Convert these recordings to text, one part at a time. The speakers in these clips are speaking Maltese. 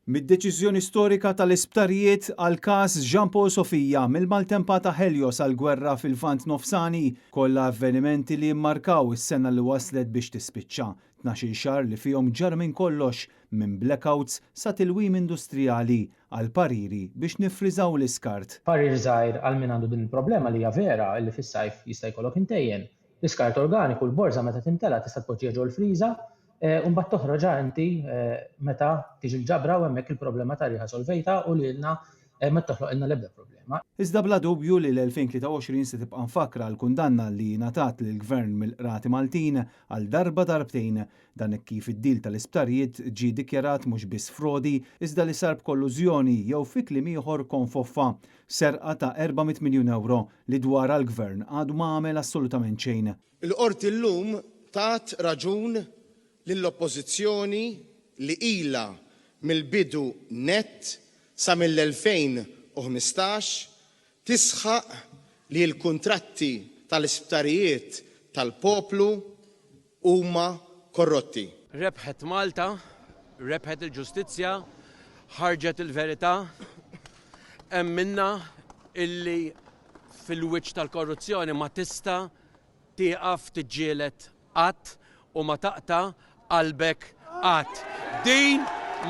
Mid-deċiżjoni storika tal-isptarijiet għall-każ Jean Paul Sofia, mill-maltempata Helios għall-gwerra fil-Lvant Nofsani, kollha avvenimenti li mmarkaw is-sena li waslet biex tispiċċa. 12-il xahar li fihom ġara minn kollox, minn blackouts sa tilwim industrijali għal pariri biex nifriżaw l-iskart. Parir żgħir għal min għandu din il-problema li hija vera li fis-sajf jista' jkollok intejjen. L-iskart organiku, l-borża meta timtela tista' tpoġġiha ġol-friża u mbagħad toħroġha inti meta tiġi l-ġabra u hemmhekk il-problema ta' riħa solvejta u lilna ma toħloq ilna l-ebda problema. Iżda bla dubju li l-2023 se tibqa' mfakra l-kundanna li ngħatat lill-Gvern mill-Qrati Maltin għal darba darbtejn, dan kif id-deal tal-isptarijiet ġie dikjarat mhux biss frodi iżda li sar b'kollużjoni jew fi kliem ieħor konfoffa, serqa ta' 400 miljun euro li dwarha l-Gvern għadu ma għamel assolutament xejn. Il-Qorti llum tat raġun lill-Oppożizzjoni li ilha mill-bidu nett sa mill-2015 tisħaq li l-kuntratti tal-isptarijiet tal-poplu huma korrotti. Rebħet Malta, rebħet il-ġustizzja, ħarġet il-verità, emminna illi fil-wiċċ tal-korruzzjoni ma tista' tieqaf tiġġieled qatt u ma taqta' qalbek qatt. Din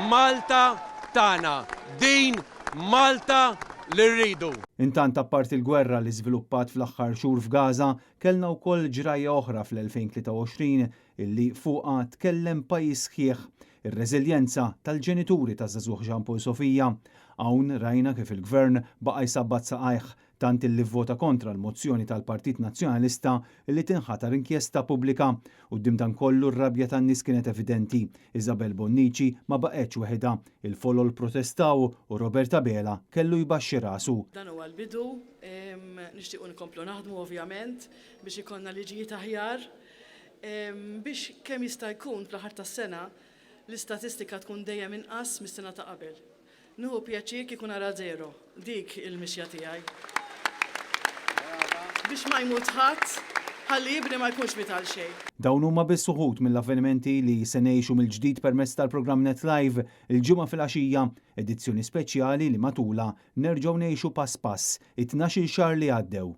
Malta tagħna, din Malta li rridu. Intant, apparti l-gwerra li żviluppat fl-aħħar xhur f'Gaza, kellna wkoll ġrajja oħra fl-2023 illi fuqha tkellem pajjiż sħiħ, ir-reżiljenza tal-ġenituri taż-żagħżugħ Jean Paul Sofia. Hawn rajna kif il-Gvern baqa' jsabbat saqajh tant illi vvota kontra l-mozzjoni tal-Partit Nazzjonalista li tinħatar inkjesta pubblika. Quddiem dan kollu r-rabja tan-nies kienet evidenti. Isabel Bonnici ma baqgħetx weħidha. Il-folol protestaw u Robert Abela kellu jbaxxi rasu. Dan huwa l-bidu, nixtiequ nkomplu naħdmu ovvjament biex ikollna liġijiet aħjar, biex kemm jista' jkun fl-aħħar tas-sena l-istatistika tkun dejjem inqas mis-sena ta' qabel. Nieħu pjaċir kieku nara zero. Dik il-mixja tiegħi. Biex ma jmut ħadd, ħalli ibni ma jkunx miet għal xejn. Dawn huma biss uħud mill-avvenimenti li se ngħixu mill-ġdid permezz tal-programm Net Live il-Ġimgħa filgħaxija, edizzjoni speċjali li matulha nerġgħu ngħixu pass pass it-12-il xahar li għaddew.